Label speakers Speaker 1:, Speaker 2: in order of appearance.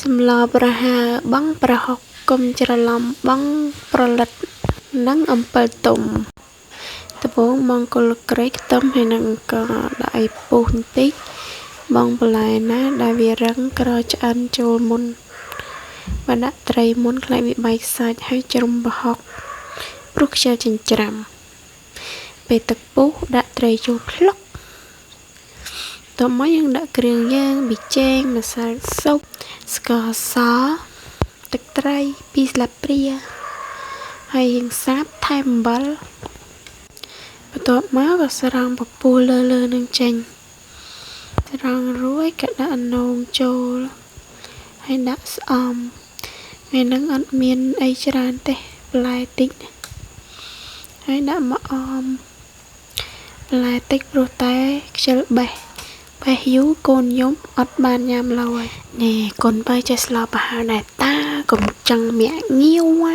Speaker 1: សម្លប្រហើរបង់ប្រហុកកុំច្រឡំបង់ព្រលិតនិងអំពិលទុំដំបូងបងគល់គ្រៃខ្ទឹមហើយនឹងអង្ករដាក់ឲ្យពុះបន្តិចបងបន្លែណាដែលវារឹងក្រឆ្អិនចូលមុនបើដាក់ត្រីមុនខ្លាចវាបែកសាច់ហើយជ្រុំប្រហុកព្រោះខ្ជិលចិញ្ច្រាំពេលទឹកពុះដាក់ត្រីចូលភ្លុកតមកយើងដាក់គ្រឿងយើងប៊ីចេងម្សៅស៊ុបស្ករសទឹកត្រី2ស្លាបព្រាហើយយើងសាបថែមអំបិលបន្ទាប់មកក៏ស្រង់ពពុះលើលើនឹងចេញស្រង់រួចក៏ដាក់អនោមចូលហើយដាក់ស្អំថ្ងៃហ្នឹងអត់មានអីច្រើនទេបន្លែតិចហើយដាក់មកអមបន្លែតិចព្រោះតែខ្ជិលបេះបេះយូរកូនយំអត់បានញ៉ាំឡើយនេះកូនបើចេះស្លប្រហើរដែរតាកុំចង់មាក់ងាវ